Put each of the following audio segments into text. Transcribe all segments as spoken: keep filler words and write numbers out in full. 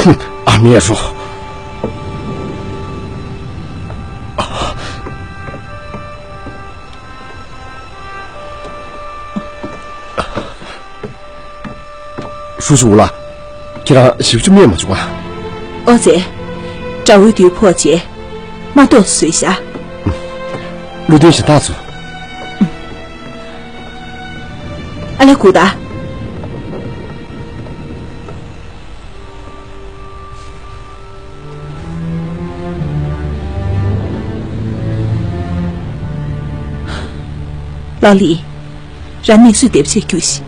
ཨ་མའི་རོ། ཧྲུའུ་ཅུ་ཝུ་ལགས། ཁྱེད་རང་ཞེ་པོ་ཅིག་སྨྲས་མ་བྱུང་ང་། ཨོ་ཙེ། དགྲ་བོའི་བདུད་ཕོག་རྗེས། མ་གཏོགས་བཟོས་བཞག་བློ་མཐུན་གཞན་དག་ཚོ། ཨ་ལས་སྒུག་ད། ལགས་ལི། རང་གནས་ཚུལ་དེབ་ཆེད་རྒྱུགས་ཤིག་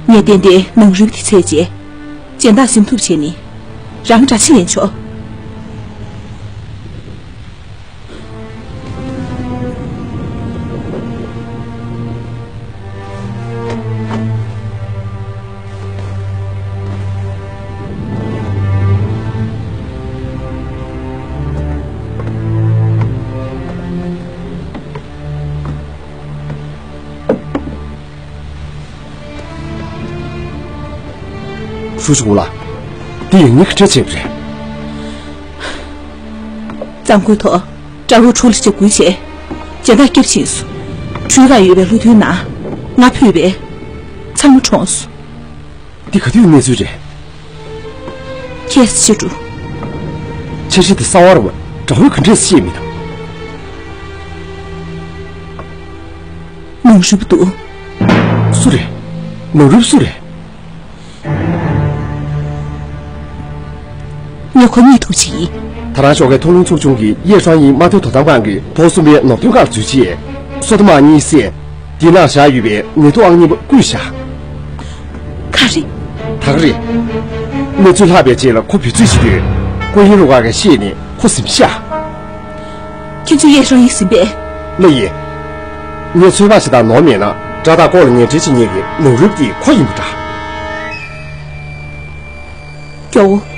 ངས་ཏན་ཏན་ནང་རུལ་དེ་འཚོལ་རྗེས། སྦྱིན་བདག་ཟིན་ཐུབ་བྱས་ནི། རང་འདྲ་ཆེ་ལེན་ཆོག་ཧྲུའུ་ཅུ་ཝུ་ལགས། འདི་ཡིན་ནི་ག་འདྲ་བྱས་པ་རེད། གཙང་ཁུལ་ཐོག་དགྲ་བོ་ཁྲུ་ལ་ཅིག་འགུལ་བྱས། སྦྱིན་བདག་སྐྱབས་ཕྱིན་སོང་། ཁྲུའུ་ཁ་ཡོད་པའི་བློ་མཐུན་ནང་ང་ཕུད་པས། ཚང་མ་གྲོངས་སོང་། འདི་ག་དུས་གནས་ཚུལ་རེད། ཁྱེད་ཕྱི་དྲོ། འཆར་གཞི་དེ་གསར་བ་རེད་པ། དགྲ་བོས་ག་འདྲས་ཤེས་མི་འདུག་ནང་རུལ་པོ་འདུག་སུ་རེད། ནང་རུལ་པོ་སུ་རེད། ངས་ཁོ་རྙེད་ཐུབ་ཅིག་ཡིན། ད་རང་ཤོག་ཁའི་མཐོ་སློབ་ཚོགས་ཆུང་གི་ཡེ་ཧྲང་ཡིན་དམག་དོན་དོ་དམ་ཁང་གི་ཐོག་གསུམ་པའི་ནོར་དོན་ཁག་འཛུལ་རྗེས། སོ་ཐ་མག་གཉིས་བསད། དེའི་ནང་བཞག་ཡོད་པའི་ནད་དུག་ཨང་གཉིས་པ་བརྐུས་བཞག་ག་རེ། ད་ག་རེད། གནས་ཚུལ་ལྷག་པའི་རྗེས་ལ་ཁོ་བུ་ཚུད་བྱེད་དུས། ཀོ་ཡིན་རུ་ཁག་གིས་ཤེས་ནས་ཁོ་ཟིན་བཞག་ཁྱེད་ཚོས་ཡེ་ཧྲང་ཡིན་ཟིན་པས། ལགས་ཡིན། ངས་ཚོད་དཔག་བྱེད་སྟངས་ནོར་མེད་ན། དགྲ་དང་ལྐོག་ལ་ངན་འབྲེལ་བྱེད་མཁན་གྱི་ནང་རུལ་པོ་དེ་ཁོ་ཡིན་པ་འདྲ། སྐྱོ་བོ།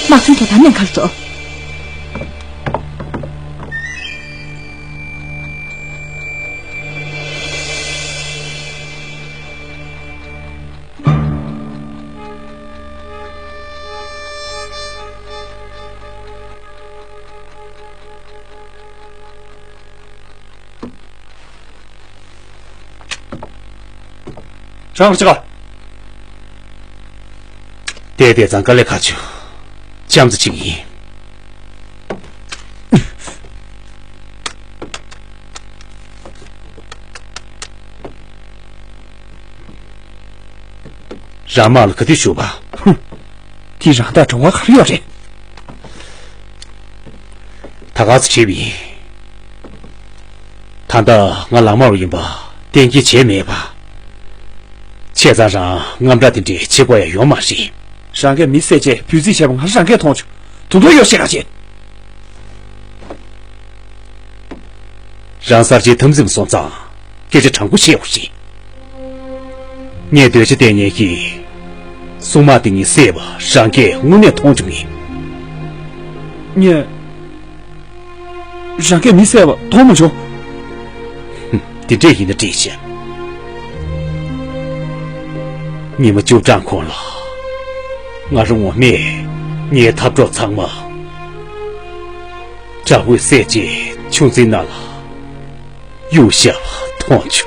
དམག་དོན་དོ་དམ་ནས་ག་རེ་འགྲོ། རང་ལ་ཅི་ག་བལྟས་བལྟས་ཙང་དཀའ་ལས་ཁག་བྱུང་། འཆམ་ཙམ་ཅིག་ཡིན། རང་དམག་ལ་ག་དུས་ཞུགས་པ། ཧུམ། དེ་རང་དང་འབྲེལ་བ་ག་རེ་ཡོད་རེད། ད་ག་ཚོད་བྱས་པ་ཡིན། ད་ལྟ་ང་ལག་དམར་བ་ཡིན་པ་གཏན་འཁེལ་བྱས་མེད་པ། བྱས་ཙང་རང་དངངས་སྐྲག་དེ་འདྲས་བྱེད་དགོས་ཡ་ཡོད་མ་རེད། རང་གིས་མི་བསད་རྗེས་བུ་རྫིས་བྱས་པ་ང་རང་གིས་མཐོང་བྱུང་། དུང་དུང་གཡོག་བཤད་ག་བྱེད། རང་གསར་བརྗེའི་འཐབ་འཛིང་སོང་ཙང་སྐད་ཆ་དྲང་པོ་བཤད་དགོས་རེད། ངས་འདོད་ཆགས་བསྟན་ཉན་གྱིས་སྲུང་དམག་དེ་གཉིས་བསད་པ་རང་གིས་དངོས་གནས་མཐོང་བྱུང་ངས། ངས་རང་གིས་མི་བསད་པ་མཐོང་མ་བྱུང་། དེ་འདྲས་ཡིན་ན་འགྲིག་ཤག་ཉི་མ་བཅུ་གྲངས་གོང་ལ་ང་རང་ངོ་མས་ངའི་འཐབ་གྲོགས་ཚང་མ་དགྲ་བོས་བསད་རྗེས་ཆུ་འཛིན་ནང་ལ་གཡུགས་བཞག་པ་མཐོང་བྱུང་།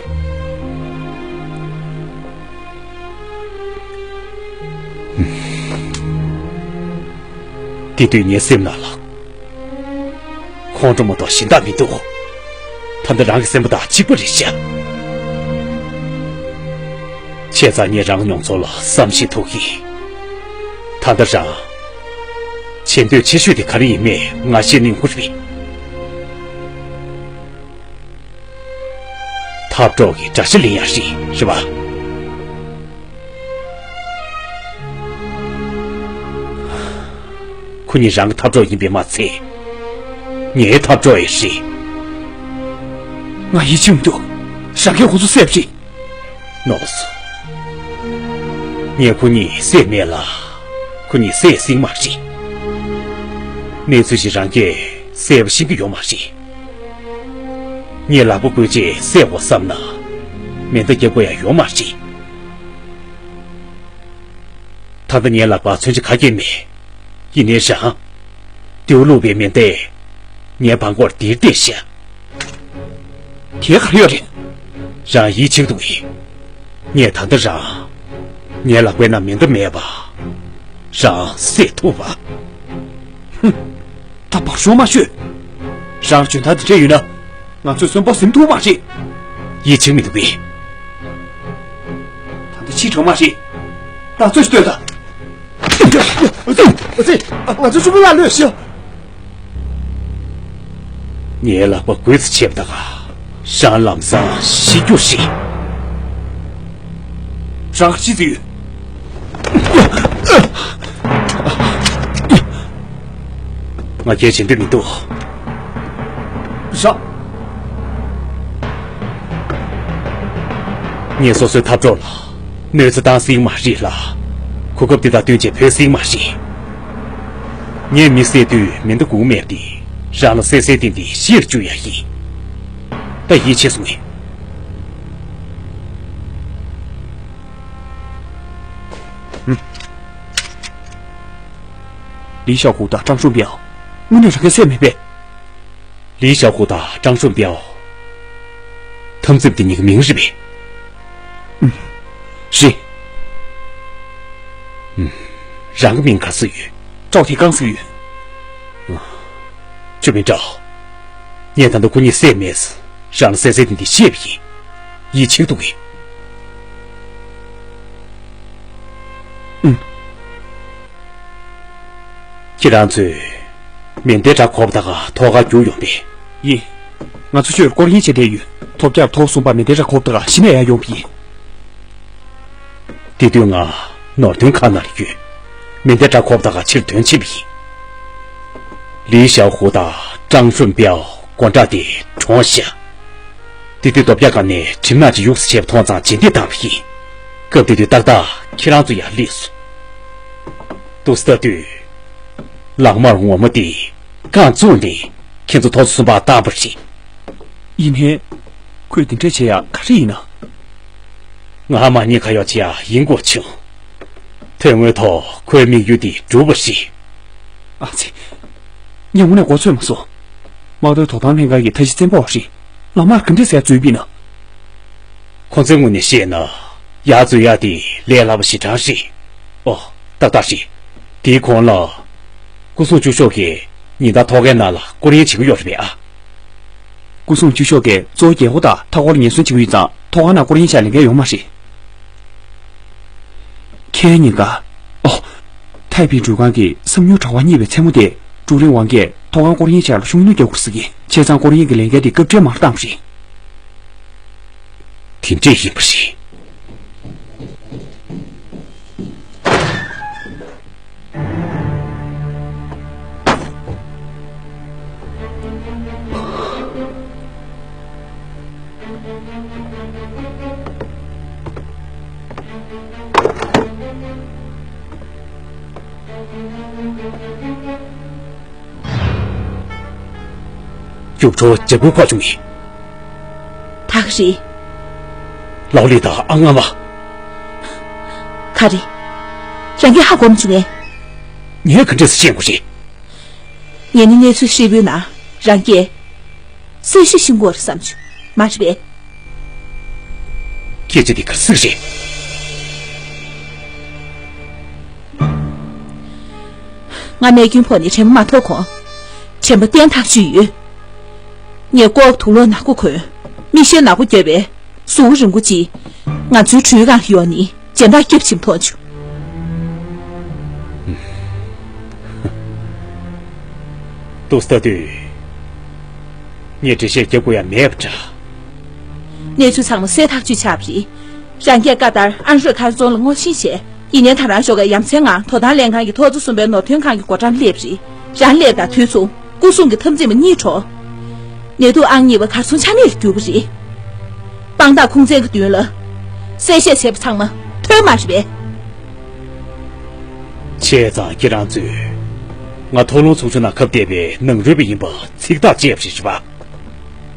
དེ་དུས་ངའི་སེམས་ནང་ལ། ཁོང་ཁྲོ་མ་གཏོགས་གཞན་དག་མི་འདུག་ད་ལྟ་རང་གི་སེམས་པ་དང་གཅིག་པ་རེད་ཤག་བྱས་ཙང་ངས་རང་མྱོང་ཚོར་ལ་བསམ་ཤེས་ཐུབ་ཀྱི། ད་ལྟ་རང་བྱེད་འདོད་ཆེ་ཤོས་དེ་ག་རེ་ཡིན་མེད་ང་ཤེས་ནི་ཡོང་གི་རེད། འཐབ་གྲོགས་ཀྱི་དགྲ་ཤ་ལེན་ཡག་རེད། རེད་པ། ཁོ་གཉིས་རང་གི་འཐབ་གྲོགས་ཡིན་པས་མ་ཚད། ངའི་འཐབ་གྲོགས་ཡང་རེད། ང་ཡིད་ཆེས་མི་འདུག་རང་གིས་ཁོ་ཚོ་བསད་པ་རེད། ནོར་སོང་། ངས་ཁོ་གཉིས་བསད་མེད་ལ། ཁོ་གཉིས་བསད་ཟིན་མ་རེད། གནས་ཚུལ་ཞིག་རང་གིས་གསལ་པོ་ཤེས་ཀྱི་ཡོད་མ་རེད། ངས་ལག་པ་བཀོལ་རྗེས་བསད་དགོས་བསམ་ན། མེ་མདའ་རྒྱག་དགོས་ཡ་ཡོད་མ་རེད། ད་ལྟ་ངའི་ལག་པར་མཚོན་ཆ་ག་གེ་མེད། ཡིན་ནའི་རང་། དེའུ་བླུགས་པའི་མེ་མདས་ངའི་བང་གོར་འདིར་བསྡད་ཤག་དེ་ག་རེ་ཡོད་རེད། རང་ཡིད་ཆེས་འདུག་གས། ངས་ད་ལྟ་རང་། ངའི་ལག་པའི་ནང་མེ་མདའ་མེད་པ། རང་བསད་ཐུབ་པ། ཧུམ། ད་བར་ཤོག་མ་ཤོད། རང་ལ་འཇོན་ཐང་དེ་འདྲས་ཡོད་ན། ང་ཚོས་གསོན་པོ་ཟིན་ཐུབ་མ་རེད། ཡིད་ཆེས་མི་འདུག་གས། ད་ལྟ་ཕྱི་དྲགས་མ་རེད། ད་ཚོད་ཤི་ལྟོས་དང་། ཨ་ཙི། ཨ་ཙི། ང་ཚོ་གཅུང་པོ་ལ་ལོས་ཤི། ངའི་ལག་པ་འགུལ་ཙམ་བྱས་པ་ད་ག་རང་ལམ་སང་ཤི་རྒྱུ་རེད། རང་ཤི་ཟིན་ཡོད། ང་རྒྱལ་བྱེད་འདོད་མི་འདུག་རང་། ངས་སོ་སོའི་འཐབ་གྲོགས་ལ་གནོད་འཚེ་བཏང་སྲིད་མ་རེད་ལ། གོ་སྐབས་འདི་དང་བསྟུན་བྱས་བོས་སྲིད་མ་རེད། ངས་མི་བསད་དུས་མེ་མདའ་སྒུག་མེད་དེ། རང་ལ་བསད་བསད་བསྟན་ཏེ་ཤི་རུ་བཅུག་ཡ་ཡིན། ད་ཡིད་ཆེས་སོང་ངས། ལི་ཞའོ་ཧུ་དང་ཀྲང་ཧྲུན་པའོ། དངོས་གནས་རང་གིས་བསད་མེད་པས། ལི་ཞའོ་ཧུ་དང་ཀྲང་ཧྲུན་པའོ། འཐབ་འཛིང་དེ་གཉིས་ཀྱི་མིང་རེད་པས། ཨུམ། རེད། ཨུམ། རང་གི་མིང་ག་ཚོད་ཡོད། ཀྲའོ་ཐེ་ཀང་ཟེར་གྱི་ཡོད། ཨ། ཅོ་མིན་ཀྲའོ། ངས་ད་ལྟ་ཁོ་གཉིས་བསད་མེད། རང་ལ་བསད་བསད་བསྟན་ཏེ་བཤད་པ་ཡིན། ཡིད་ཆེས་འདུག་གས། ཨུམ། ཁྱེད་རང་ཚོས་མེ་མདའི་སྒྲ་གོ་བ་ད་ག་ཐོག་ཁར་རྒྱུགས་ཡོང་པས། ཡིན། ང་ཚོ་ཆུར་སྐོར་གཡེང་བྱས་བསྡད་ཡོད། ཐོབ་རྒྱག་ཐོག་གསུམ་པ་མེ་མདའི་སྒྲ་གོ་བ་ད་ག་གཞི་ནས་ཡར་ཡོང་པ་ཡིན། དེ་དུས་ང་ནོར་དོན་ཁང་ནང་ལ་ཡོད། མེ་མདའི་སྒྲ་གོ་བ་ད་ག་ཕྱིར་ཐོན་ཕྱིན་པ་ཡིན། ལི་ཞའོ་ཧུ་དང་ཀྲང་ཧྲུན་པའོ་སྒོ་འགྲམ་དེར་གྲོངས་ཤག་དེ་དུས་རྡོ་བཀྱག་སྒང་ནས་གྲིབ་ནག་ཅིག་གཡུགས་ས་བྱས་པ་མཐོང་ཙང་རྗེས་འདེད་བཏང་བ་ཡིན། སྐབས་དེ་དུས་ཏག་ཏག་ཁྱེད་རང་ཚོ་ཡར་སླེབས་སོང་། འདུག་སེ་ལྟ་དུས། ལག་དམར་ངོ་མ་དེ་རྐང་བཙུགས་ནས་ཁྱེད་ཚོ་ཐོག་ཚོ་སུམ་པར་བཏང་བ་རེད། ཡིན་ནའི། ཁོས་དེ་འདྲ་བྱེད་ཡག་ག་རེ་ཡིན་ན། ང་མ་ཉེས་ཁ་གཡོག་བྱེད་ཡག་ཡིན་དགོས་བྱུང་། དོན་དངོས་ཐོག་ཁོའི་དམིགས་ཡུལ་དེ་འགྲུབ་པ་རེད། ཨ་ཙི། ངས་དངོས་གནས་མགོ་ཚོད་མ་སོང་། དམག་དོན་དོ་དམ་ལྷན་ཁང་གི་ཐབས་ཇུས་བཙན་པོ་བ་རེད། ལག་དམར་ག་འདྲས་ཟེར་ཡག་འཛུལ་བ་ཡིན་ན། ཁོ་ཚོའི་ངོས་ནས་བཤད་ན། ཡར་འཛུལ་ཡག་དེ་ལས་སླ་པོ་ཞེ་དྲག་རེད། ཨོ། ཏག་ཏག་རེད། དེའི་གོང་ལ། སྐུ་སྲུང་བཅུ་ཤོག་གིས་ཉིན་ལྟར་ཐོག་ཁའི་ནང་ལ་སྐོར་གཡེང་བྱེད་ཀྱི་ཡོད་རེད་པས་ཨ། སྐུ་སྲུང་བཅུ་ཤོག་གིས་གཙོ་བོ་རྒྱལ་སྒོ་དང་མཐའ་འཁོར་ལ་ཉེན་སྲུང་བྱེད་ཀྱི་ཡོད་ཙང་ཐོག་ཁ་ནང་སྐོར་གཡེང་བྱེད་ཡག་ལས་འགན་ཡོད་མ་རེད། ཁའི་ཉིན་ཀ། ཨོ། ཐའེ་པིན་འགྲུལ་ཁང་གི་བསམ་མྱོང་དྲ་བ་གཉིས་པའི་མཚན་མོ་དེ་ཀྲུའུ་རིན་ཝང་གིས་ཐོག་ཁར་སྐོར་གཡེང་བྱེད་ཡག་ལ་ཤུགས་སྣོན་རྒྱག་དགོས་ཟེར་གྱི། བྱས་ཙང་སྐོར་གཡེང་གི་ལས་འགན་དེ་སྐབས་འཕྲལ་མར་བཏང་བ་རེད། དེ་འདྲས་ཡིན་པ་རེད། རྒྱུགས་སྤྲོད་བྱེད་དགོས་ཁོ་བྱུང་ངས། ད་ག་རེད། ལའོ་ལི་དང་ཨ་ང་མ། ག་རེ། རང་གིས་ཧ་གོ་མ་བྱུང་ངས། ངས་ག་འདྲས་སེ་ཤེས་དགོས་རེད། ངས་ནི་གནས་ཚུལ་ཧྲིལ་པོའི་ནང་རང་གིས། གསལ་ཤོས་ཤེས་དགོས་རེད་བསམ་བྱུང་། མ་རེད་པས། སྐད་ཆ་འདི་ག་ཚོད་རེད། ང་རྨས་སྐྱོན་ཕོག་ནས་དྲན་པ་མ་ཐོབ་གོང་། དྲན་པ་བརྟན་ཐག་ཆོད་ཡོད། ངས་ལྐོག་དུག་ལོག་ནག་པོ་གོན། མིག་ཤེལ་ནག་པོ་བརྒྱབ་པའི་གཟུགས་པོ་རིང་པོ་ཅིག་ང་ཚོའི་གྲོས་ཁང་ལ་ཡོང་ནས་སྦྱིན་བདག་སྐྱབས་ཕྱིན་མཐོང་བྱུང་། འདུག་སེ་ལྟ་དུས། ངས་འགྲེལ་བཤད་རྒྱག་དགོས་ཡ་མེད་པ་འདྲ། གནས་ཚུལ་ཚང་མ་གསལ་ཐག་ཆོད་ཆགས་པ་རེད། རང་སྐྱེས་ཀ་ཏར་ཨན་ཧྲོས་མཁར་རྫོང་ལ་སྔོག་བཤེར་བྱས། ཡིན་ནའི་ད་རང་ཞོགས་ཀས་ཡ་མཚན་ངང་དོ་དམ་ལྷན་ཁང་གི་ཐོག་བརྩེགས་གསུམ་པའི་ནོར་ཐོན་ཁང་གི་སྒོ་འགྲམ་སླེབས་རེད། རང་སླེབས་དང་དུས་མཚུངས་སྐུ་སྲུང་གི་འཐབ་འཛིང་པ་གཉིས་གྲོངས། ནད་དུག་ཨང་གཉིས་པ་གར་སོང་ཆ་མེད་ལ་གྱུར་པ་རེད། དཔང་རྟགས་ཁུངས་བཙན་གྱི་མདུན་ལ། གསལ་བཤད་བྱས་པ་ཚང་མ་ཐོན་མ་རེད་པས། བྱས་ཙང་ཁྱེད་རང་ཚོས་ང་མཐོ་སློབ་ཚོགས་ཆུང་ནང་ཁ་གཏད་པའི་ནང་རུལ་པ་ཡིན་པ་ཚིག་ཐག་བཅད་པ་རེད་པ།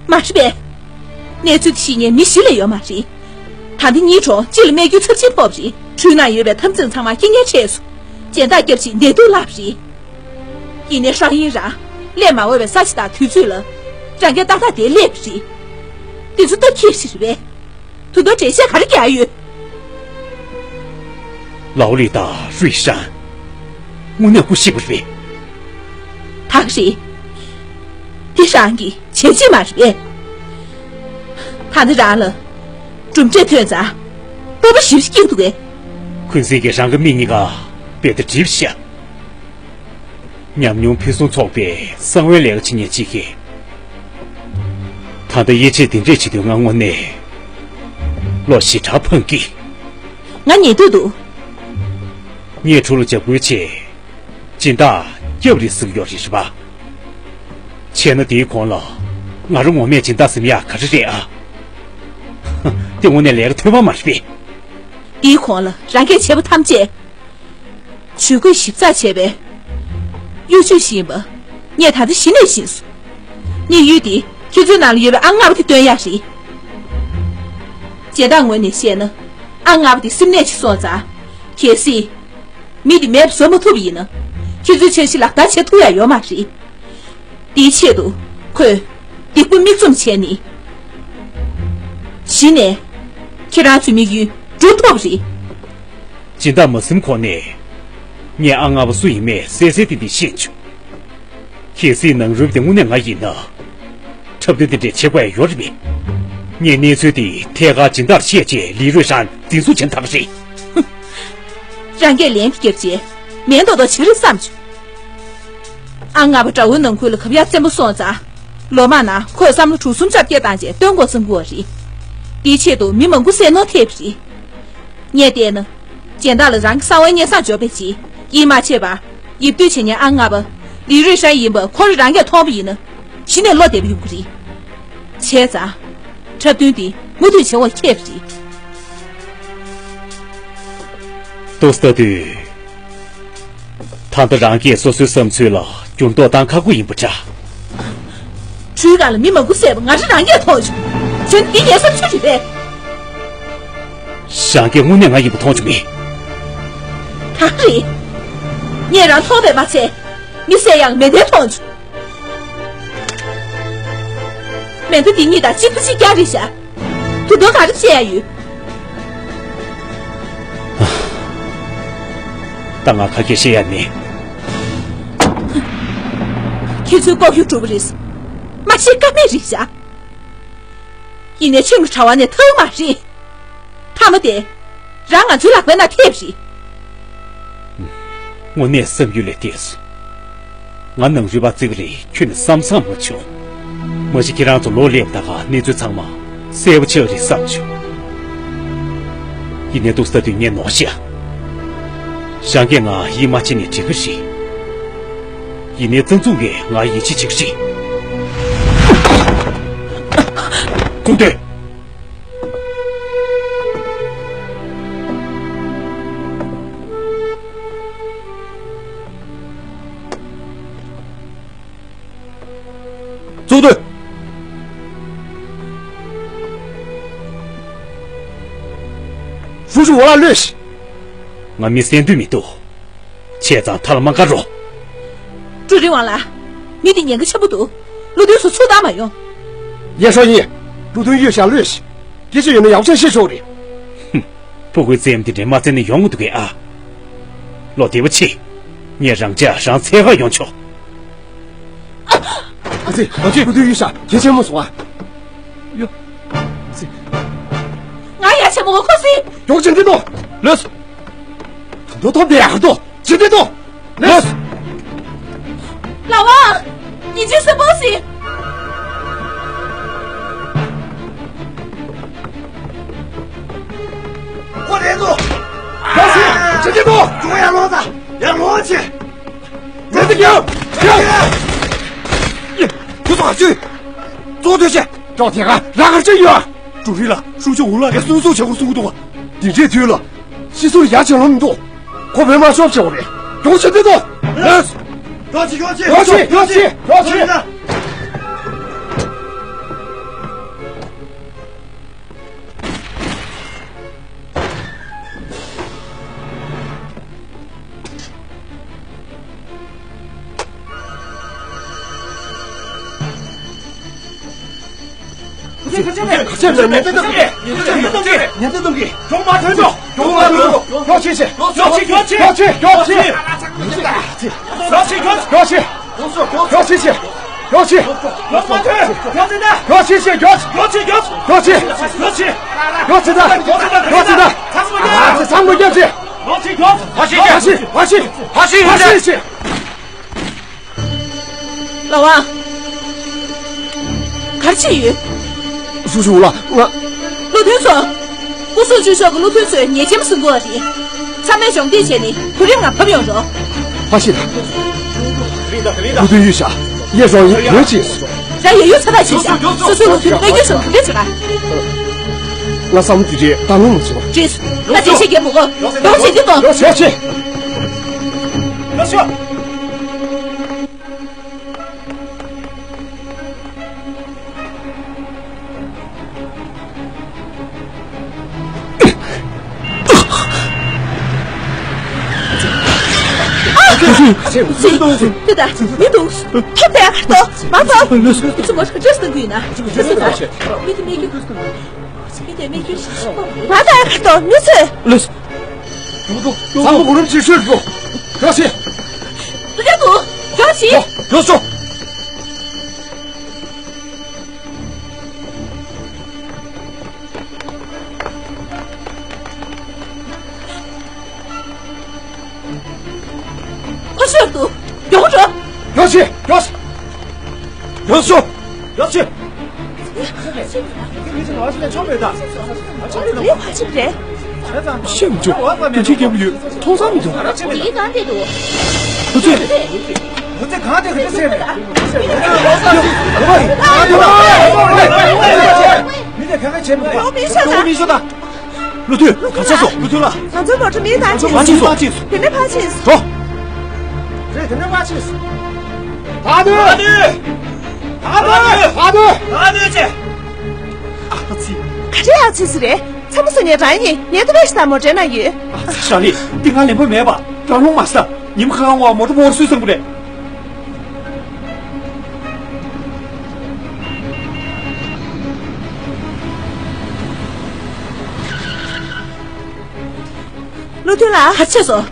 མ་རེད་པས། གནས་ཚུལ་དེ་ཤེས་མཁན་མི་བཞི་ལས་ཡོད་མ་རེད། ད་ལྟ་གཉིས་གྲོངས། གཅིག་ལ་རྨས་སྐྱོན་ཚབས་ཆེན་ཕོག་པ་རེད། ཁྲུའུ་ནང་ཡོད་པའི་འཐབ་འཛིང་ཚང་མ་རྐྱེན་ངན་འཕྲད་སོང་། སྦྱིན་བདག་སྐྱབས་ཕྱིན་ནད་དུག་ལ་བརླགས་པ་རེད། ཡིན་ནའི་ཧྲང་ཡིན་རང་སླེབས་མ་འོས་པའི་ས་ཆ་དང་དུས་ཚོད་ལ་རང་གིས་ཏག་ཏག་དེར་སླེབས་པ་རེད། དེ་ཚོ་སྟབས་ཁེལ་ཞིག་རེད་པས། ད་དུང་འགྲེལ་བཤད་ག་རེ་རྒྱག་ཡོད། ལའོ་ལི་དང་རུས་ཧྲན། དངོས་གནས་སྐུ་གཤེགས་པ་རེད་པས། ད་ག་རེད། དེ་རང་གིས་བྱས་རྗེས་མ་རེད་པས། ད་ནི་རང་ལ་གྲུབ་འབྲས་ཐོན་ཙང་སྤོབས་པ་ཞེ་པོ་ཅིག་སྐྱེ་གི་འདུག་གས། འཁོན་འཛིན་གྱིས་རང་གི་མིག་གཉིས་ཀ་རྦད་དེ་བསྒྲིབས་ཤག་ཉམས་མྱོང་ཕུན་སུམ་ཚོགས་པའི་གསང་བའི་ལས་ཀ་བྱེད་མཁན་ཅིག་གིས། ད་ལྟ་དབྱེ་འབྱེད་འདི་འདྲས་བྱེད་དུས་ང་དངོས་གནས་བློ་ཞེ་དྲག་ཕངས་ཀྱི། ང་ཉན་འདོད་འདུག་ངས་ཕྲུ་གུ་ལ་འཇབ་རྒོལ་བྱས། སྦྱིན་བདག་སྐྱབས་རེ་ཟེར་གྱི་ཡོད་རེད་པ། བྱས་ན་དེའི་གོང་ལ་ང་རང་ངོ་མས་སྦྱིན་བདག་ཟེར་ཡག་ག་རེ་རེད་ཨ། དེ་དངོས་གནས་ལས་ཀ་ཐོན་པ་མ་རེད་པས། དེའི་གོང་ལ་རང་གིས་བྱས་པ་ཐམས་ཅད། ཇུས་འགོད་ཞིབ་ཚགས་བྱས་པའི་གཡོ་ཇུས་ཤིག་ཡིན་པ་ངས་ད་ལྟ་གཞི་ནས་ཤེས་སོང་། དམིགས་ཡུལ་དེ་ཁྱེད་ཚོའི་ནང་ལ་ཡོད་པའི་ཨང་ལྔ་པ་དེ་སྟོན་ཡག་རེད། སྦྱིན་བདག་ངོས་ནས་བཤད་ན་ཨང་ལྔ་པ་དེ་སེམས་ནད་ཅིག་སོང་ཙང་། གལ་སྲིད་མི་དེ་མེད་པ་བཟོ་མ་ཐུབ་པ་ཡིན་ན་ཁྱེད་ཚོའི་འཆར་གཞི་ལག་བསྟར་བྱེད་ཐུབ་ཡག་ཡོད་མ་རེད། དེའི་ཆེད་དུ་ཁོས་སྡིག་པ་མིག་བཙུམ་བྱས་ནས། གཞི་ནས་ཁྱེད་རང་ཚོའི་དམིགས་ཡུལ་འགྲུབ་ཐུབ་པ་རེད། སྦྱིན་བདག་མ་སེམས་ཁོག་ནས། ངས་ཨང་ལྔ་པ་སུ་ཡིན་མེད་གསལ་གསལ་ཏན་ཏན་ཤེས་བྱུང་། གལ་སྲིད་ནང་རུལ་དེ་དངོས་གནས་ང་ཡིན་ན། འཁྲབ་སྟོན་དེ་འདྲས་བྱེད་དགོས་ཡ་ཡོད་རེད་པས། ངས་གནས་ཚུལ་དེ་ཐད་ཀར་སྦྱིན་བདག་ལ་བཤད་རྗེས་ལི་རུས་ཧྲན་འཛིན་བཟུང་བྱེད་ཐབས་རེད། རང་གིས་ལན་དེ་བརྒྱབ་རྗེས་མེད་མདོག་མདོག་བྱེད་རེད་བསམ་བྱུང་། ཨང་ལྔ་པ་དགྲ་བོའི་ནང་ཁུལ་ལ་གབ་ཡག་བཙན་པོ་སོང་ཙང་། ལོ་མང་ནང་ཁོས་བསམ་བློ་དྲུག་གསུམ་ཆར་སྐྱེལ་བཏང་རྗེས་སྟོན་དགོས་བསམ་གྱི་ཡོད་རེད། དེའི་ཆེད་དུ་མི་མང་པོ་བསད་ནོར་ཐེབས་པ་རེད། ངས་བལྟས་ན། སྦྱིན་བདག་ལ་རང་གི་གསང་བའི་སྙན་སེང་འབྱོར་པའི་རྗེས་ཡིད་མ་ཆེས་པར་ཡིབ་རྡུལ་བྱེད་མཁན་ཨང་ལྔ་པ་ལི་རུས་ཧྲན་ཡིན་པ་ཁོ་རང་རང་གིས་མཐོང་པ་ཡིན་ན་གཞི་ནས་བློ་བདེ་པོ་ཡོང་གི་རེད། བྱས་ཙང་། འཁྲབ་སྟོན་འདི་མུ་མཐུད་བྱེད་དགོས་ཁེལ་པ་རེད། ཏོག་ཙམ་ལྟ་དུས། ད་ལྟ་རང་གིས་སོ་སོའི་བསམ་ཚུལ་ལ་འགྱུར་ལྡོག་བཏང་ཁག་པོ་ཡིན་པ་འདྲ། གྲུའི་སྒང་ལ་མི་མང་པོ་བསད་པ་ང་རང་རང་གིས་མཐོང་བྱུང་། བྱས་ན་འདི་ངའི་བསམ་ཚུལ་རེད་པས། ཞང་གིས་དངོས་གནས་ང་ཡིན་པ་མཐོང་བྱུང་ངས། ད་ག་རེད། ངས་རང་མཐོང་བས་མ་ཚད། མི་བསད་ཡག་མེ་མདའ་མཐོང་བྱུང་། མེ་མདའ་འདི་གཉིས་དང་གཅིག་པ་གཅིག་རྐྱང་རེད་ཤག་ད་དུང་ག་རེ་བཤད་ཡག་ཡོད། ད་ང་ག་གེ་བཤད་ཡག་མེད། ཁྱེད་ཚོའི་ལྐོག་གྱུར་གྲུབ་པ་རེད། མ་ཤེས་ཀ་མེད་རེད་ཤག་ཡིན་ནའི་ཁྱིམ་གྱི་གྲྭ་བ་ནས་ཐར་མ་རེད། མཐའ་མ་དེ། རང་ང་ཚོའི་ལག་པའི་ནང་ཐེབས་རེད། དངོས་གནས་བསམ་ཡུལ་ལས་འདས་སོང་། ང་ནང་རུལ་པ་བརྩི་གི་རེད་ཁྱོན་ནས་བསམ་བསམ་མ་བྱུང་། མ་གཞི་ཁྱེད་རང་ཚོ་ལོ་སླེབས་ད་ག་གནས་ཚུལ་ཚང་མ་གསལ་པོ་ཆགས་རེད་བསམ་བྱུང་། ཡིན་ནའི་ཏོག་ཙམ་ལྟ་དུས་ངས་ནོར་ཤག་ཞང་གིས་ང་ཡིད་མ་ཆེས་ནའི་འགྲིག་གི་རེད། ཡིན་ནའི་བཙན་ཚུགས་ཀྱིས་ང་ཡིད་ཆེས་བྱེད་ཀྱི་རེད། ཁུངས་སྟོན། ཙུའུ་ཏུན། ཧྲུའུ་ཅུན་འོག་ལ་ལོས་ཤིག་ང་མི་བསད་འདོད་མི་འདུག་བྱས་ཙང་མཐའ་ལ་མ་བཀར་རོགས། ཀྲུའུ་རིན་ཝང་ལགས། མི་དེ་ཉེན་ཁ་ཆེན་པོ་འདུག་ཀླུ་ཏུན་སུ་ཚུར་བཏང་མ་ཡོང་། ཡེ་ཧྲོ་ཡིན། ཀླུ་ཏུན་ཡོད་ཤག་ལོས་ཤིག་སྐད་ཆ་ཡོད་ན་ཡག་པོ་བྱས་བཤད་ཆོག་རེད། ཧུམ། ཕྲུ་གུའི་རྩེད་མོ་དེ་འདྲའི་མ་རྩེ་ན་ཡོང་གི་འདུག་གས་ཨ། བློ་བདེ་པོ་བྱེད། ངས་རང་ཅག་རང་འཚོལ་གར་ཡོང་ཆོག་ཨ་ཙི། ཨ་ཙི། ཀླུ་ཏུན་ཡོད་ཤག་གལ་ཆེན་པོ་སོང་ཨ། ཡོ། ཨ་ཙི། ང་ཡ་ཆེན་མོ་ཁོ་སི། མགྱོགས་ཕྱིན་འགྲོ། ལོས། ད་དུང་ཐོབ་བསྡད་ཡག་འདུག་ཕྱིན་འགྲོ། ལོས། ལགས་པ། ཡིན་གཅིག་མིན་གཅིག་སི། ཁོ་རེད་འདུག་ལོས། ཕྱིན་འགྲོ། ཁྱོད་ཡར་ལོངས་དང་། ཡར་ལོངས་བྱེད། མེད་དུ་རྒྱབ། རྒྱབ། ཁྱོད་ཚོ་ག་ཚོད། ཙུའུ་ཏུན་ཆེ། ཅོག་དེ་ག་རང་ག་ཅི་ཡོད། ཀྲུའུ་རིན་ལགས་ཧྲུའུ་ཅུན་འོག་ལ་ཡ་སུན་སུ་བྱེད་དགོས་གསུང་གི་འདུག་འདི་འདྲའི་དུས་ལ་ཤི་སུ་ལ་ཡ་བྱེད་ལོང་མི་འདུག་ཁོ་བོད་མ་ཤོབ་བྱེད་དགོས་རེད། མགྱོགས་བྱེད་འདི་དོ། ལོས། མགྱོགས་བྱེད། མགྱོགས་བྱེད། མགྱོགས་བྱེད། མགྱོགས་བྱེད། ཁ་ཆེ་ལ་ཉན་ཏེ་དང་གི་ཉན་ཏེ་དང་གི་ཉན་ཏེ་དང་གི་གྱོང་མ་ཐོན་ཆོག་གྱོང་མ་ཐོན་ཆོག་གྱོང་ཆེ་ཆེ། གྱོང་ཆེ། གྱོང་ཆེ། གྱོང་ཆེ། གྱོང་ཆེ། གྱོང་ཆེ། གྱོང་ཆེ་ཆེ། གྱོང་ཆེ། གྱོང་མ་ཐོན། གྱོང་ཆེ་ད། གྱོང་ཆེ་ཆེ། གྱོང་ཆེ། གྱོང་ཆེ། གྱོང་ཆེ་ད། གྱོང་ཆེ་ད། གྱོང་ཆེ་ད། ཚང་མ་རྒྱབ། ཨ་ཚེ་ཚང་མ་རྒྱབ་ཆེ། གྱོང་ཆེ། གྱོང་ཆེ། ཕ་ཤི། ཕ་ཤི། ཕ་ཤི། ཕ་ཤི། ཕ་ཤི། ལགས་འོང་། ག་རེ་བྱས་ཡོད། སུ་ཞུ་ལ་ང་། བློ་མཐུན་ཚོ། སྐུ་སྲུང་བཅུ་ཤོག་གི་བློ་མཐུན་ཚོས་ཉེས་ཅན་བཟུང་དགོས་པ་རེད། ཚང་མས་གཞོགས་འདེགས་བྱས་ནས་གོ་རིམ་ལ་བབས་ཡོང་རོགས། ཕ་ཤི་ལ། བློ་མཐུན་ཡུལ་ཤ། ཡེ་རོ་ཡི་ཡོད་ཅི། ར་ཡ་ཡུལ་ཚ་ཐག་ཆད་ཤག་སོ་སོའི་བློ་མཐུན་མེ་སྐྱོན་སོང་དེ་འདྲ་བྱེད་པ། ང་བསམ་དུས་རེད་ད་ངོ་མ་བྱེད་པ། བྲིས། ང་དེ་བཤད་རྒྱབ་མི་དགོས། ཡོང་བྱེད་དུས་དགོས། ཡོང་བྱེད། ཡོང་ཤོག་དེ་ད་མི་འདུག་ཐོབ་དེ་ཁ་ཏོ་མ་ཐོབ། ཚུ་མོ་ཁ་ཅོས་དང་གུས་ན་ཚུ་ད་མི་དེ་མི་རྒྱུ་མ་ད་ཁ་ཏོ་མི་ཚོས། ཚང་མ་གོ་རིམ་ཇེ་ཆེར་འགྲོ། གྲོས་ཤིག་གྲོས་འདུག་གྲོས་ཤིག་གྲོས་ཤིག་ཁོ་ཤོར་དུ། མགྱོགས་འགྲོ། མགྱོགས་ཤིག་མགྱོགས་ཤིག་མགྱོགས་ཤོག་མགྱོགས་ཤིག་ལས་བ་ཅིག་རེད། ཤེས་མི་འཇུག་དེ་འདྲའི་རྒྱལ་པོ་ཡོད་མཐོང་ས་མི་འདུག་དེ་གང་དེ་འདུག་བུ་ཚེ། བུ་ཚེ་གང་དེ་ག་ཚེ་མེད། མི་དེ་ག་ག་བྱེད་མི་དགོས། མི་ཤོད་ད། མི་ཤོད་ད། བློ་མཐུན། ག་ཚོད་སོང་། བློ་མཐུན་ལགས། ང་ཚོའི་མོ་ཊ་མིའི་ཐང་ཆད། ཕར་ཕྱིན་སོང་། ཕར་ཕྱིན་སོང་། དེ་ནས་ཕར་ཕྱིན་སོང་། འགྲོ། རེད་དེ་ནས་ཕར་ཕྱིན་སོང་། ད་དུས། ད་དུས། ད་དུས། ད་དུས་ཅེ། ཨ་ཙི། ག་རེ་ཨ་ཙི་ཙི་རེད། ཚ་མོ་སུ་ཉལ་དྲ་ཡིན་ཉལ་དུ་བས་ཤི་ད་མོ་ཊའི་ནང་ཡོད། ཨ་ཙི་ཞག་ལི་འདི་ང་ལེན་པ་མེད་པ་རང་ལོང་མ་ཤི་ད་ཉིན་མ་ཁ་ཁ་ངོ་མོ་ཊ་བོར་སུས་སང་པོ་རེད། བློ་མཐུན་ལགས། ག་རེ་བྱས་སོང་།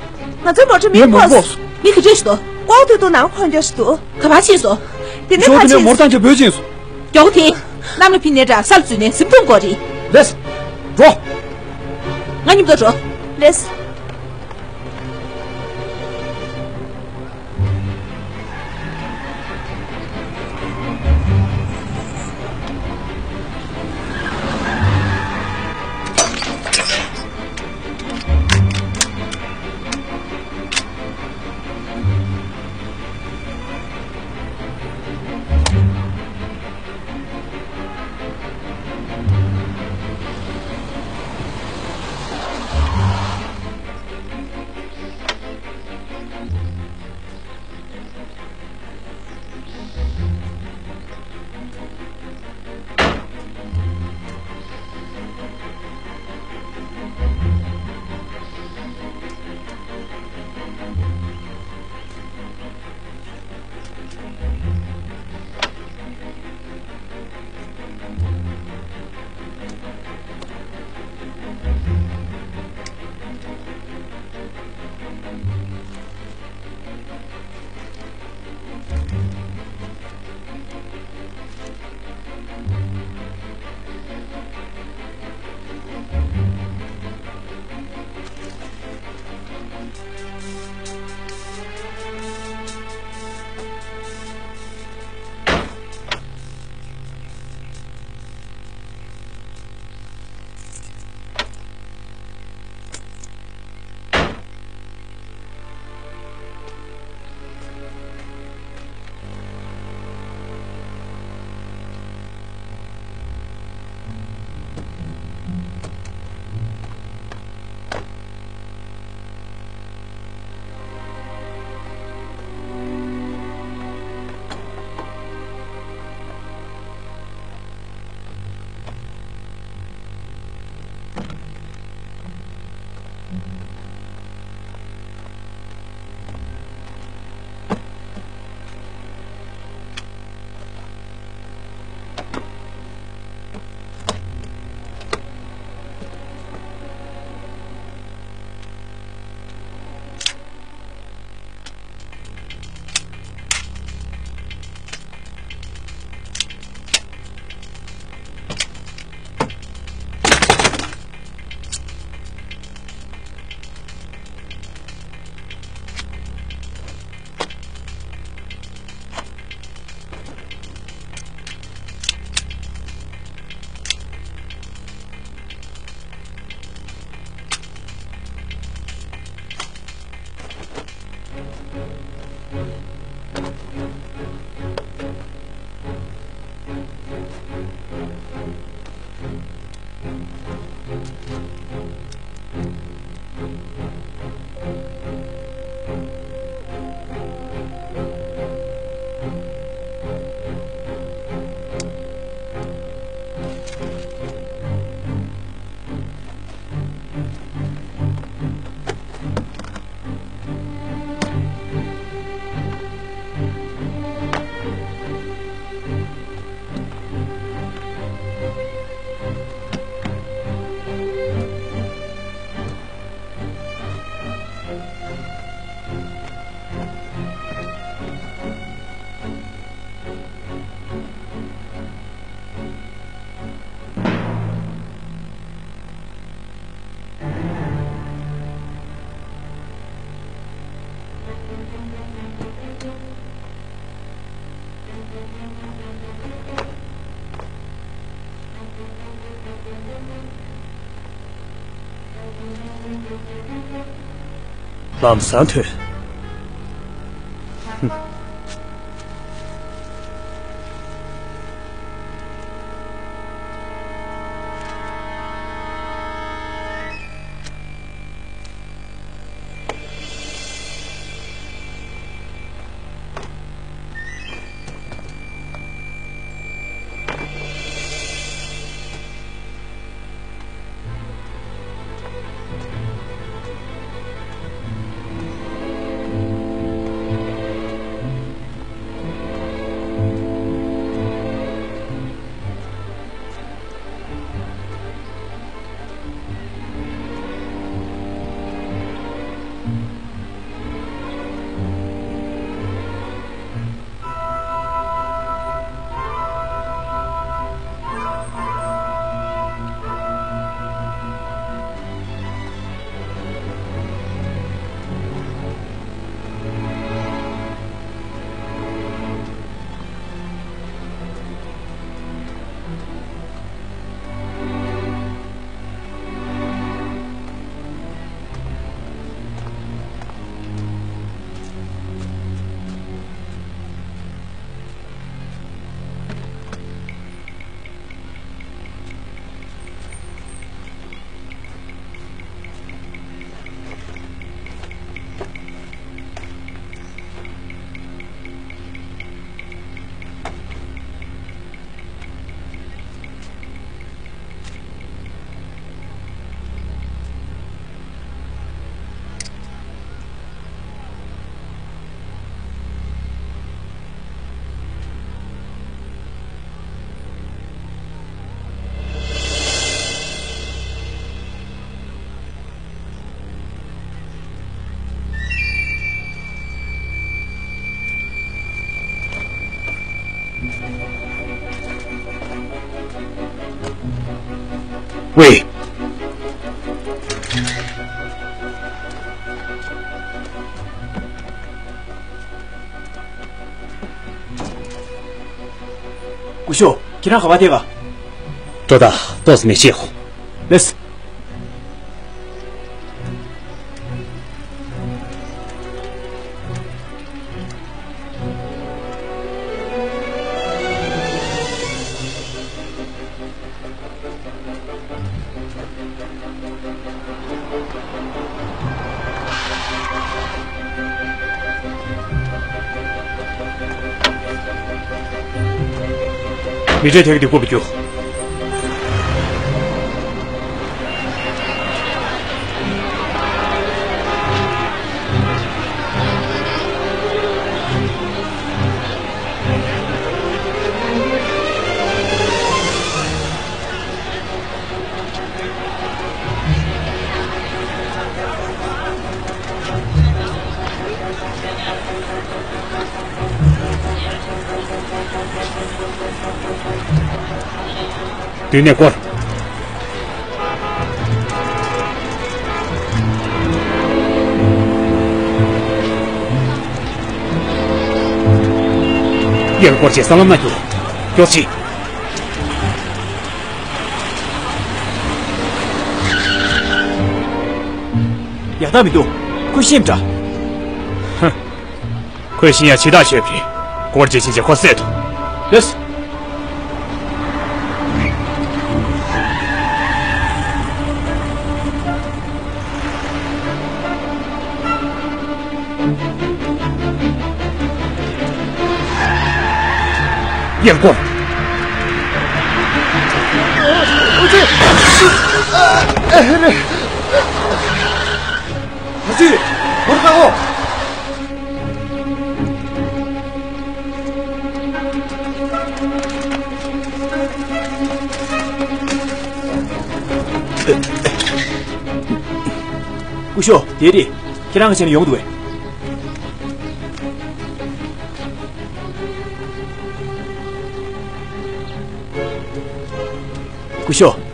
ང་ཚོའི་མོ་ཊ་མིའི་ངའི་མོ་ཊ་ཕོགས། ཕོགས་སོང་། མི་ག་ཚོད་ཞིག་འདུག་ཀོག་ཏུ་ཏུ་ནང་འཁོར་རྒྱུ་ཞིག་འདུག་ག་པར་ཕྱིན་སོང་། དེ་ནས་ཞོགས་ཕར་དེ་ནས་ཕྱིན་མོ་ཊ་སོང་། ཐང་ཆ་བོད་ཕྱིན་སོང་། མགྱོགས་དེ། གནམ་ལ་ཕྱིན་ནས་འདྲ་ས་ལ་འཛུལ་ནས་གཟིམ་ཐུམ་དགོས་རེད། ལེས། འགྲོ། ང་མཉམ་དུ་འགྲོ། ལེས། ལམ་སང་ཐོན། ཝེ། སྐུ་ཞབས། ཁྱེད་རང་ག་པར་བསྡད་ག་ཏོ་ད་ཏོག་ཙམ་མི་བྱེད་ཧོ། ལེས། མི་གྲལ་དེ་ག་དེ་བཀོད་པ་རྒྱུགས། མདུན་ནས་སྐོར། གཡས་ལ་སྐོར་བྱས་ས་ལམ་ན་རྒྱུགས། མགྱོགས་བྱེད། ཡག་རྟགས་མི་འདུག་ཁོས་ཤེས་པ་འདྲ། ཧ། ཁོས་ཤེས་ཡ་ཕྱི་ཐག་ཆོད་པ་རེད། སྐོར་བྱེད་བྱེད་བྱེད་ཁོ་བསད་དོ། ལེས། གཡས་སྐོར། ཨ་ཙི། ཨ་ཙི། མོར་ཁ་འོ། སྐུ་ཞབས། དེ་རེད། ཁྱེད་རང་གི་ཆེད་ནས་ཡོང་འདུག་བས། སྐུ་ཞབས།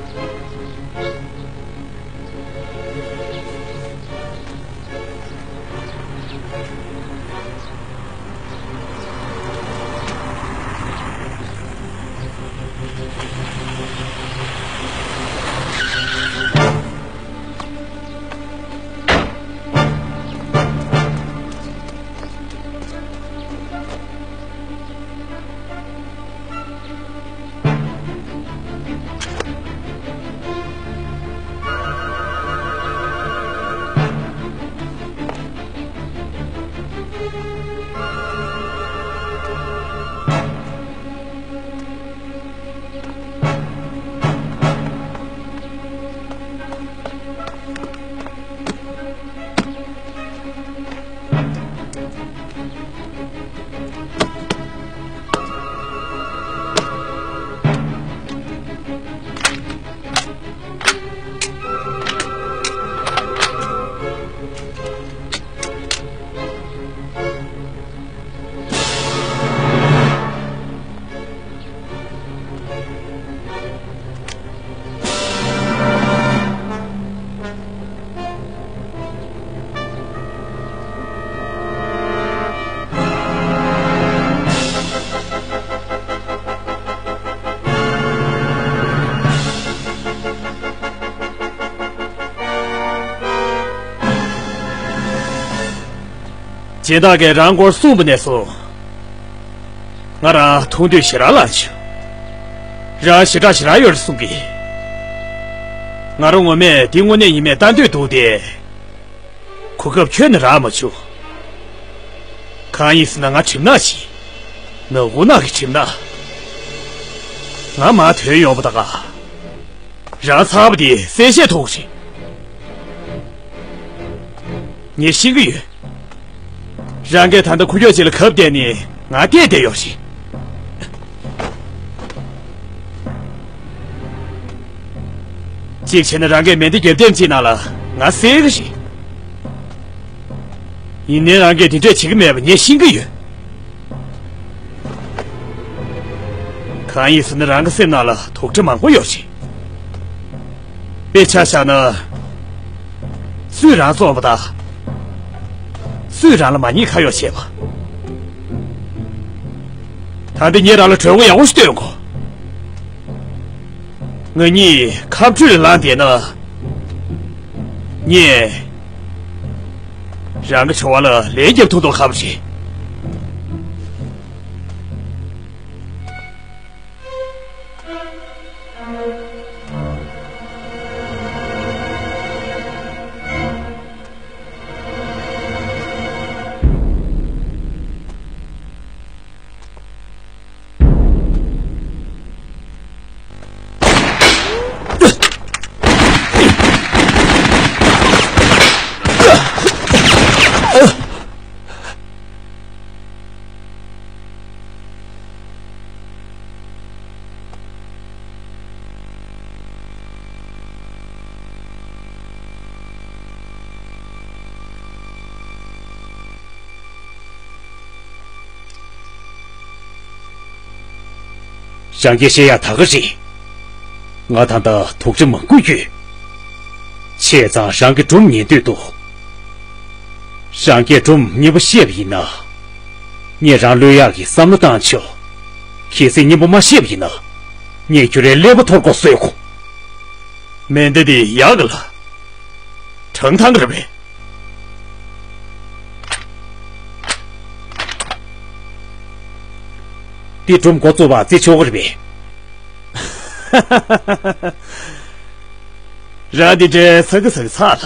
སྦྱིན་བདག་གིས་རང་སྐོར་གསུངས་པ་ནས་བཟུང་། ང་རང་མཐོང་འདོད་ཞེ་དྲག་ལངས་བྱུང་། རང་ཞེ་དྲག་ཞེ་དྲག་ཡོད་རེད་གསུང་གི། ང་རང་ངོ་མས་འདི་དངོས་གནས་ཡིན་མེད་ལྟ་འདོད་འདུག་སྟེ། གོ་སྐབས་ཁྱོན་ནས་རག་མ་བྱུང་། གང་ཡིན་ཟེར་ན་ང་གྲིབ་ནག་ཅིག་ནག་ཁུང་ནག་གི་གྲིབ་ནག་ང་མར་ཐོན་ཡོང་བ་ད་ག་རང་ཚ་བ་དེ་གསལ་བཤད་ཐོག་རེད། ངས་ཤེས་ཀྱི་ཡོད། རང་གིས་ད་ལྟ་ཁུ་ཁྱོག་ཅིག་ལ་གབ་བསྡད་ནས་ང་བལྟས་བསྡད་ཡོད་རེད། གཅིག་བྱས་ན་རང་གིས་མེ་མདའ་རྒྱབ་ཐེངས་གཅིག་ནང་ལ་ང་བསད་ཀྱི་རེད། ཡིན་ནའི་རང་གིས་དེ་འདྲས་བྱེད་ཀྱི་མེད་པ་ངས་ཤེས་ཀྱི་ཡོད། གང་ཡིན་ཟེར་ན་རང་གི་སེམས་ནང་ལ་དོགས་འདྲི་མང་པོ་ཡོད་རེད། དཔེ་ཆ་བཞག་ན། སུས་རང་བཙོངས་པ་དང་། སུས་རང་ལ་མ་ཉེས་ཁ་གཡོགས་བྱས་པ། ད་འདི་ངས་རང་ལ་གྲོས་འགོ་ཡག་པོ་ཞིག་སྟོན་དགོས། ང་གཉིས་ཁ་སྤྲོད་ལ་ལངས་བསྡད་ན། ངས་རང་གི་བྱ་བ་ལ་ལན་རྒྱབ་ཐུབ་མདོག་ཁ་པོ་བྱེད། རང་གིས་བཤད་ཡག་ད་ག་རེད། ང་ད་ལྟ་དོགས་འདྲི་མང་པོ་ཡོད། བྱས་ཙང་རང་གི་སྒྲུང་ཉན་འདོད་འདུག་རང་གིས་སྒྲུང་སྙན་པོ་བཤད་པ་ཡིན་ན། ངས་རང་གློད་ཡག་གི་བསམ་བློ་བཏང་ཆོག་གལ་སྲིད་སྙན་པོ་མ་བཤད་པ་ཡིན་ན། ངས་ཁྱོད་རའི་ཀླད་པ་འཐོར་དགོས་བཟོས་གོ། མེ་མདའ་འདི་ཡག་གི་ལ། གྲངས་ཐང་གི་རེད་པས། འདི་སྒྲུང་འགོ་བཙུགས་པ་བརྩི་ཆོག་གི་རེད་པས། རང་འདི་འདྲའི་ཚ་གི་ཚ་གི་ཚ་ལ།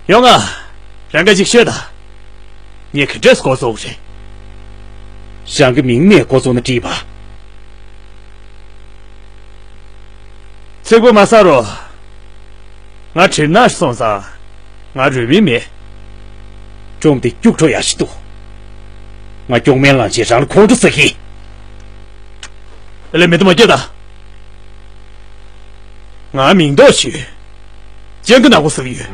ཡོང་ང་། རང་ག་ཅིག་ཤོད་ད། ངས་ག་འདྲས་འགོ་བཙུགས་རེད། རང་གི་མིང་ནས་འགོ་བཙུགས་ན་འགྲིག་པ། ཚིག་པ་མ་ཟ་རོགས། ང་གྲིབ་ནག་སོང་ཙང་ང་རུས་མིང་མེད། སྒྲུང་འདི་སྐྱུག་བྲོ་ཡག་ཞིག་འདུག་ང་སྐྱོག་མེ་ལངས་རྗེས་རང་ལ་ཁོང་ཁྲོ་ཟ་གི། ཨ་ལས། མེ་མདའ་མ་རྒྱག་ད། ང་མིང་འདོགས་ཞུས། སྤྱང་ཀི་ནག་པོ་ཟེར་གྱི་ཡོད།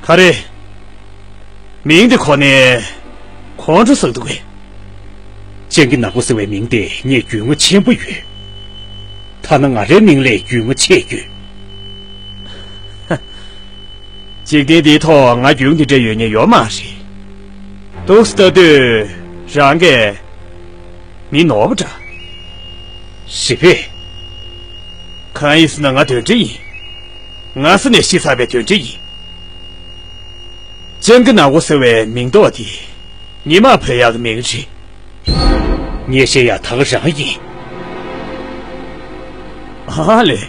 ག་རེ། མིང་དེ་གོ་ནས་ཁོང་ཁྲོ་ཟ་གི་འདུག་གས། སྤྱང་ཀི་ནག་པོ་ཟེར་བའི་མིང་དེ་ངས་རྒྱུས་མངའ་ཆེན་པོ་ཡོད། ཐ་ན་ང་རའི་མིང་ལས་རྒྱུས་མངའ་ཆེ་ཡོད། འཇིག་རྟེན་འདིའི་ཐོག་ང་རྒྱུས་མངའ་དེ་འདྲ་ཡོད་མཁན་ཡོད་མ་རེད། འདུག་སེ་ལྟ་དུས་རང་གིས་མི་ནོར་བ་འདྲ། རེད་པས། གང་ཡིན་ཟེར་ན་ང་གདོན་འདྲེ་ཡིན། སྔ་ས་ནས་ཤི་ཚར་བའི་གདོན་འདྲེ་ཡིན། སྤྱང་ཀི་ནག་པོ་ཟེར་བའི་མིང་འདོགས་དེ་ཉི་མ་བོད་ཡག་གི་མིང་རེད། ངས་བཤད་ཡག་ད་ག་རང་ཡིན། ཨ་ལས།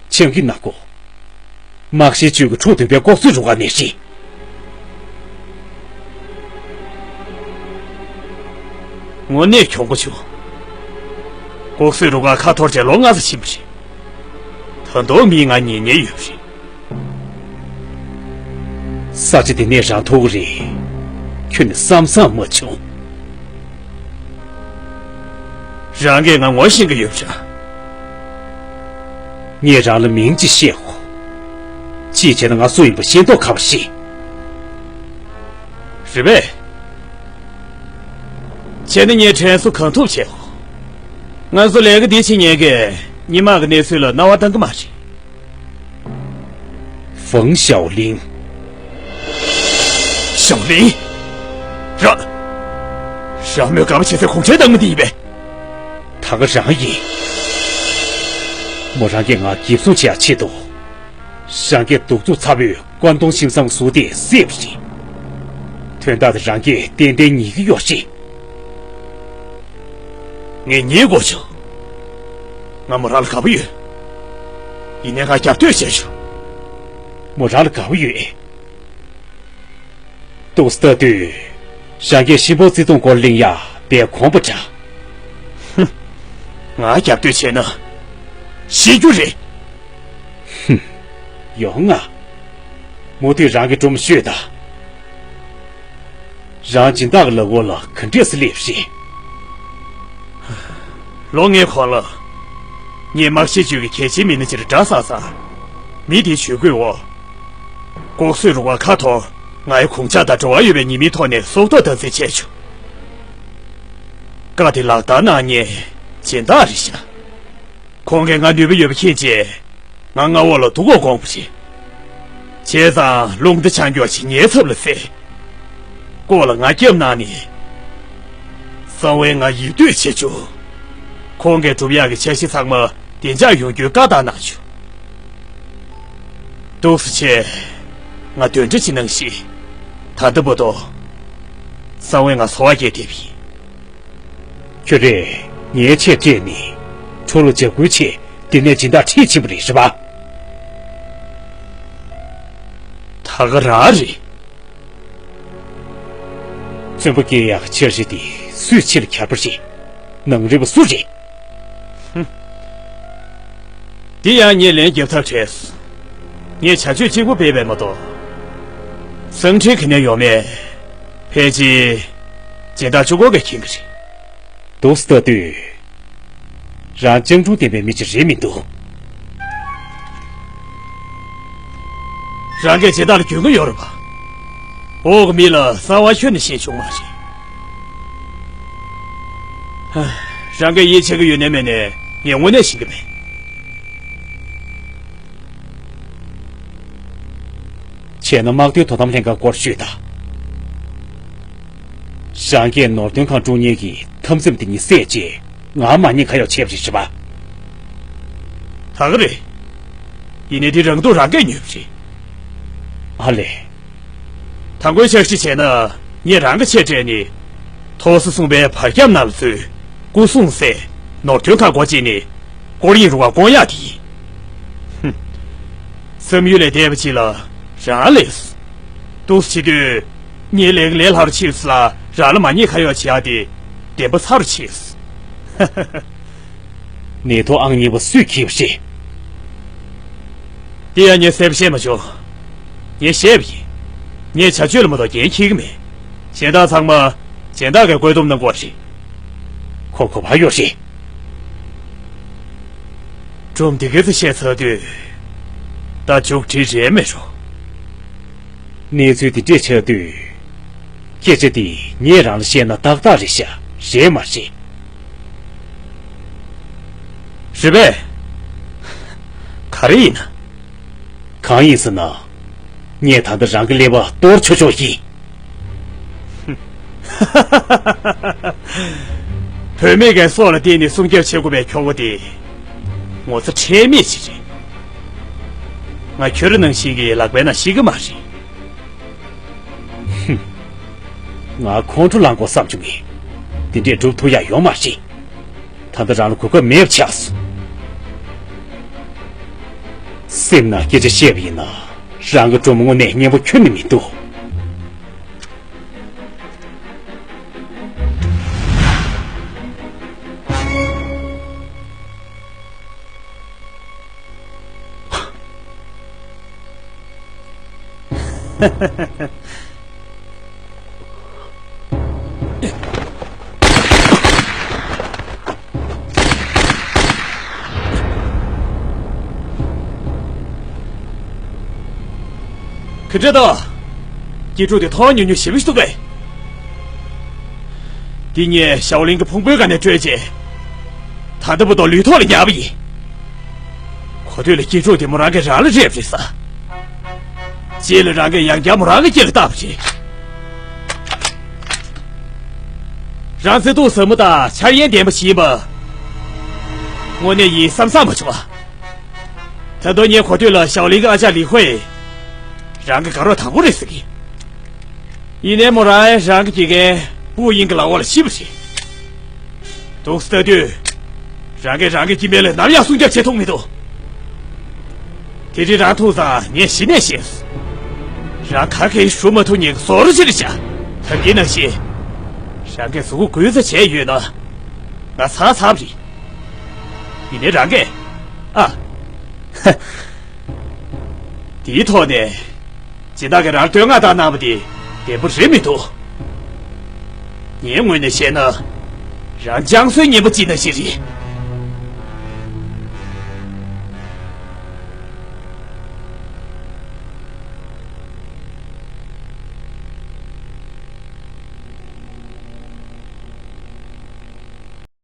སྤྱང་ཀི་ནག་པོ། དམག་ཤེད་ཅུས་ཀྱི་ཁྲུའུ་བདུན་པའི་ལྐོག་གསོད་རུ་ཁག་ནས་རེད། དངོས་གནས་གྱོང་པོ་བྱུང་། ལྐོག་གསོད་རུ་ཁག་ཁ་འཐོར་བྱས་ལོ་ལྔ་ཙམ་ཕྱིན་པ་རེད། ད་དུང་མིས་ང་ཉན་མཁན་ཡོད་པ་རེད། ས་ཆ་འདི་ནས་རང་ཐོར་གི་རེད། ཁྱོན་ནས་བསམ་བསམ་མ་བྱུང་། རང་གིས་ང་ངོ་ཤེས་ཀྱི་ཡོད་པ་འདྲ། ངས་རང་ལ་མིང་ཅིག་བཤད་དགོས། ཅིས་བྱས་ན་ང་སུ་ཡིན་པ་ཤེས་མདོག་ཁ་པོ་ཞིག་རེད་པས། བྱས་ན་ངས་དྲན་གསོ་གང་ཐུབ་བྱེད་དགོས། ང་ཚོ་ལས་ཀ་འདི་བྱེད་མཁན་གྱིས་སྔོན་མ་གི་གནས་ཚུལ་ལ་སྣང་བ་གཏང་གི་མ་རེད། ཧྥང་ཞའོ་ལིང་། ཞའོ་ལིང་། ར། རང་མོས་དགའ་པོ་བྱེད་སའི་གུང་ཁྲན་ཏང་མི་འདི་ཡིན་པས། ད་ག་རང་ཡིན། མོ་རང་གིས་ང་འགེབས་སྲུང་བྱེད་ཡག་ཆེད་དུ། རང་གིས་གདུག་རྩུབ་ཚ་པོས་ཀོན་ཏུང་ཤིང་ཚང་ཟུར་དེ་བསད་པ་རེད། དོན་དག་དེ་རང་གིས་ཏན་ཏན་ཉན་གྱི་ཡོད་རེད། ངས་ཉན་དགོས་བྱུང་། ང་མོ་རང་ལ་དགའ་པོ་ཡོད། ཡིན་ནའི་ང་རྒྱབ་གཏོད་བྱས་བྱུང་། མོ་རང་ལ་དགའ་པོ་ཡོད། ཏོག་ཙམ་ལྟ་དུས། རང་གིས་ཤིན་པོ་བརྩི་མཐོང་སྐོར་གླེང་ཡག་དཔེ་དགོངས་པ་འདྲ། ཧུམ། ང་རྒྱབ་གཏོད་བྱས་ན། ཤི་རྒྱུ་རེད། ཧུམ། ཡོང་ང་། མུ་མཐུད་རང་གི་སྒྲུང་ཤོད་དང་། རང་སྦྱིན་བདག་གི་ལག་འོག་ལ་ག་འདྲས་སེ་སླེབས་ཤིག་ལོ་ལྔའི་གོང་ལ། ངས་དམག་ཤེད་ཅུས་ཀྱི་གལ་ཆེའི་མི་སྣ་ཅིག་ལ་གྲྭ་ས་ས། མི་དེའི་ཇུས་འགོད་འོག་ལྐོག་གསོད་རུ་ཁག་ཁ་ཐོར། ང་ཡི་གོང་ཆག་དང་འབྲེལ་བ་ཡོད་པའི་ཉེས་མིང་ཐོག་ནས་སྲོག་ཐོག་བདག་འཛིན་བྱས་བྱུང་། བཀའ་དེ་ལག་བསྟར་གནང་མཁན་སྦྱིན་བདག་རེད་ཤག་ཁོང་གིས་ང་ནུས་པ་ཡོད་པ་མཁྱེན་རྗེས། ང་མངའ་འོག་ལ་བསྡུ་འགོག་དགོངས་པ་རེད། བྱས་ཙང་རླུང་རྟ་ཆག་འགྱོག་ཅིག་ངའི་ཚབ་ལ་བསད། ལྐོག་ལ་ང་སྐྱབས་གནང་ནས། གསང་བས་ང་ཡིད་གཏོད་བྱེད་བཅུག་ཁོང་གིས་སྒྲུབ་ཡག་གི་འཆར་གཞི་ཚང་མ་བདེ་འཇགས་ཡོང་རྒྱུའི་བཀའ་བཏང་གནང་བྱུང་། འདུག་སེ་བྱས། ང་གདོན་འདྲེ་ཅིག་ནང་བཞིན། ད་ལྟ་བར་དུ། གསང་བས་ང་འཚོ་བ་སྐྱེལ་བསྡད་པ་ཡིན། ཁྱོད་རས་ངའི་ཆེད་སྤྲད་ནས། ཁྲོ་ལོ་འཇབ་རྒོལ་ཆེད་འདི་ནས་སྦྱིན་བདག་ཁྲིད་ཕྱིན་པ་རེད། རེད་པ། ད་ག་རང་རེད། བཙུན་པ་སྐྱེ་ཡག་འཆར་གཞི་དེ་སུས་ཕྱི་ལ་གྱར་པ་རེད། ནང་རིག་པ་སུ་རེད། ཧུམ། འདི་ཡང་ངས་ལན་རྒྱབ་ཐབས་བྲལ་སོང་། ངས་བྱ་སྤྱོད་གཅིག་པུ་སྤེལ་བས་མ་གཏོགས། གསང་འཕྲིན་ག་ནས་ཡོང་མེད། ཕལ་ཆེར། སྦྱིན་བདག་གཅིག་པོ་གིས་མཁྱེན་གྱི་རེད། འདུག་སེ་ལྟ་དུས། རང་སྤྱང་གྲུང་ལྡན་པའི་མི་ཅིག་རེད་མི་འདུག་རང་གིས་སྦྱིན་བདག་ལ་རྒྱུས་མངའ་ཡོད་རེད་པ། འོག་གི་མི་ལ་གསང་བ་ཁྱོན་ནས་ཤེས་བྱུང་མ་རེད། ཧ། རང་གིས་ཡིད་ཆེས་ཀྱི་ཡོད་ནའི་མེད་ནའི་ངས་དངོས་གནས་ཤེས་ཀྱི་མེད། བྱས་ན་དམག་དོན་དོ་དམ་ལྷན་ཁང་སྐོར་ཞུས་དང་། རང་གིས་ནོར་དོན་ཁང་དཀྲུག་མཁན་གྱི་འཐབ་འཛིང་དེ་གཉིས་བསད་རྗེས་ང་མ་ཉེས་ཁ་གཡོག་བྱས་པ་རེད། རེད་པ། ད་ག་རེད། ཡིན་ནའི་འདི་རང་སྡུག་རང་གིས་ཉོས་པ་རེད། ཨ་ལས། དང་པོའི་འཆར་གཞི་བྱས་ན་ངས་རང་གི་ཆེད་སྤྲད་ནས། ཐོག་སོ་གསུམ་པའི་བར་ཁྱམས་ནང་ལ་འཛུལ། སྐུ་སྲུང་བསད། ནོར་དོན་ཁང་སྒོ་འབྱེད་ནས། སྐོར་གཡེང་རུ་ཁག་སྐོང་ཡག་དེ་ཡིན། ཧུམ། བསམ་ཡུལ་ལས་འདས་པ་ཅིག་ལ་རང་ལས་སོ། འདུག་སེ་བྱེད་དུས། ངའི་ལས་ཀ་ལས་སླ་རུ་ཕྱིན་སོང་ལ་རང་ལ་མ་ཉེས་ཁ་གཡོག་བྱེད་ཡག་དེ་བདེན་པ་ཚ་རུ་ཕྱིན་སོང་། ནད་ཐོག་ཨང་གཉིས་པ་སུས་འཁྱེར་བ་རེད། དེ་ཡང་ངས་གསལ་པོ་བཤད་མ་བྱུང་། ངས་བཤད་པ་ཡིན། ངས་བྱ་སྤྱོད་ལ་མ་གཏོགས་འགན་འཁྱེར་གྱི་མེད། གཞན་དག་ཚང་མ་སྦྱིན་བདག་གིས་བཀོད་འདོམས་གནང་དགོས་རེད། ཁོ་གོ་བ་ཡོད་རེད། སྒྲུང་འདི་ག་ཚོད་བཤད་ཚར་དུས། ད་མཇུག་སྒྲིལ་རན་མེད་རུང་། གནས་ཚུལ་འདི་འདྲས་ཆགས་དུས། སྐད་ཆ་འདི་ངས་རང་ལ་བཤད་ན་ཏག་ཏག་རེད་ཤག་རེད་མ་རེད། རེད་པས། ག་རེ་ཡིན་ན། གང་ཡིན་ཟེར་ན། ངས་ད་ལྟ་རང་གི་ཀླད་པ་གཏོར་ཆོག་ཆོག་ཡིན། བུད་མེད་ཀྱི་སྲོག་ལ་བརྟེན་ནས་སྲུང་སྐྱོབ་བྱེད་དགོས་པའི་ཁྱོ་ག་དེ། ངོ་ཚ་ཁྲེལ་མེད་ཅིག་རེད། ང་ཁྱོད་རང་ནང་བཞིན་གྱི་ལག་པའི་ནང་ཤི་གི་མ་རེད། ཧུམ། ང་ཁོང་ཁྲོ་ལངས་དགོས་བསམ་བྱུང་ངས། དེ་འདྲས་སྒྲུབ་ཐུབ་ཡག་ཡོད་མ་རེད། ད་ལྟ་རང་ལ་གོ་སྐབས་མེད་པ་ཆགས་སོང་། སེམས་ནང་སྐད་ཆ་བཤད་པ་ཡིན་ན། རང་གི་སྒྲུང་དངོས་གནས་སྙན་པོ་ཁྱོན་ནས་མི་འདུག་ག་འདྲ་འདུག་སྐྱིད་སྡུག་དེ་ཐོག་ཉུང་ཉུང་ཞེ་པོ་ཞིག་འདུག་པས། འདི་ངས་ཞའོ་ལིང་གི་ཕུང་པོའི་སྒང་ནས་སྤྲོད་རྗེས། ད་ལྟ་བར་དུ་ལུས་ཐོག་ལ་ཉར་བ་ཡིན། གོ་ཐོས་ལ་སྐྱིད་སྡུག་དེ་མོ་རང་གིས་རང་ལ་རེད་པ་རེད་ས། རྗེས་ལ་རང་གིས་ཡང་བསྐྱར་མོ་རང་གི་དཀྱིལ་ལ་བཏགས་པ་རེད། རང་བརྩེ་དུང་ཟབ་མོ་དང་འཆར་ཡན་ལྡན་པ་ཞིག་ཡིན་པ། དངོས་གནས་ཡིན་བསམ་བསམ་མ་བྱུང་བ། ད་དུང་ངས་གོ་ཐོས་ལ་ཞའོ་ལིང་གི་ཨ་ཅག་ལི་ཧུའེ། རང་གི་དགའ་རོགས་དང་པོ་རེད་ཟེར་གི། ཡིན་ནའི་མོ་རང་རང་གི་དགེ་རྒན་པུའུ་དབྱིང་གི་ལག་འོག་ལ་ཤི་བ་རེད། འདུག་སེ་ལྟ་དུས། རང་གིས་རང་གི་སྐྱེ་དམན་ལ་ནམ་ཡང་སྲུང་སྐྱོབ་བྱེད་ཐུབ་མི་འདུག་དེ་རིང་རང་ཐུག་ཙང་ངས་གཞི་ནས་ཤེས། རང་ག་གེ་ཞུ་མ་ཐུབ་ཉེན་ཁ་བཟོ་རོགས་བྱེད་རེད་བྱ། ད་གིན་ནང་བཞིན། རང་གིས་གཟུགས་པོ་འགུལ་ཙམ་བྱས་ཡོད་ན། ང་ཚར་ཚར་བ་རེད། ཡིན་ནའི་རང་གིས། ཨ། དེའི་ཐོག་ནས། སྦྱིན་བདག་གིས་རང་བསྟོད་བསྔགས་བཏང་གནང་བ་དེ་བདེན་པོ་རེད་མི་འདུག་ངའི་ངོས་ནས་བཤད་ན། རང་སྦྱང་སྲོལ་ངན་པ་ཅིག་ནང་བཞིན་རེད།